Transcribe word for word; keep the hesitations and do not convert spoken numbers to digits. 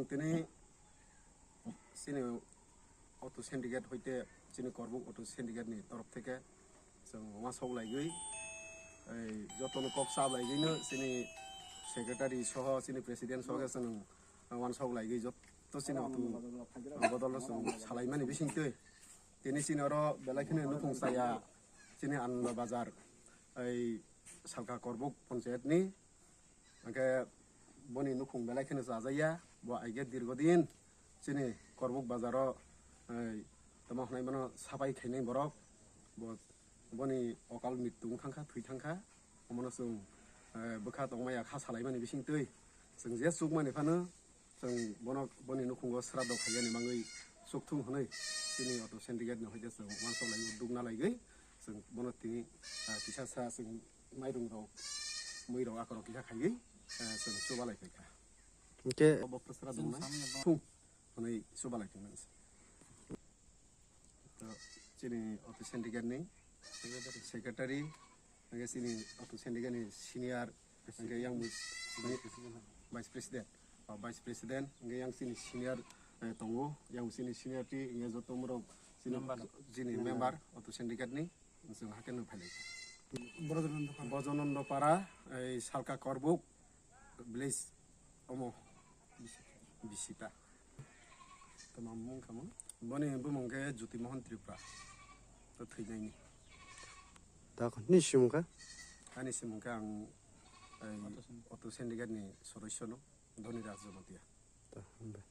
Tini chini auto syndicate hoite chini Korbuk auto syndicate ni torof theke chwng uansuk laigwi, ei, jotono kok cha laigwino chini secretary soho chini president soho khe chwng uansuk laigwi jotto chini auto bodol no chwng salaimani bisingtwi tini chini oro belai kheno nukhung chaya chini Ananda Bazar, ei, Salka Korbuk panchayat ni. Hwnkhe boni nukhung belai kheno chajaya, bo aige dirgodin chini Korbuk bazaro, eh, tamo hwnwi mano sapai khainai borok, bo, boni okal mrityu wng thangkha, thwi thangkha, omono chwng, eh, bwkha tongmaya kha salaimani bisingtwi chwng je chukmani phano chwng bono, boni nukhungo sraddho khaiyani mangwi chukthung hwnwi chini auto syndicate ni hoite chwng uansuk laio, dukna laigwi chwng bono tini, ah, kisa sa chwng mairum rok, mui rok, akorok kisa khaiwi, eh, chwng chubalai paikha. Hwnkhe o bokto sra dongna thung hwnwi chubalai tongmani. To chini auto syndicate ni secretary, hwnkhe chini auto syndicate ni senior, hwnkhe yang vice president, o vice president, hwnkhe yang chini senior, eh, tongo, yang chini senior ti, hwnkhe joto borok chini, chini member auto syndicate ni. Chwng hakhe no phailai. Bojonondopara, ei Salka Korbuk village omo bisita. Tamo mung kamo? Boni bumung khe Jyoti Mohan Tripura. To thwinaini. Dakho ni simung kha? Ani simung khe ang, ei, auto syndicate ni sodosyo no, Dhoni Raj Jamatia. Ta, hambai.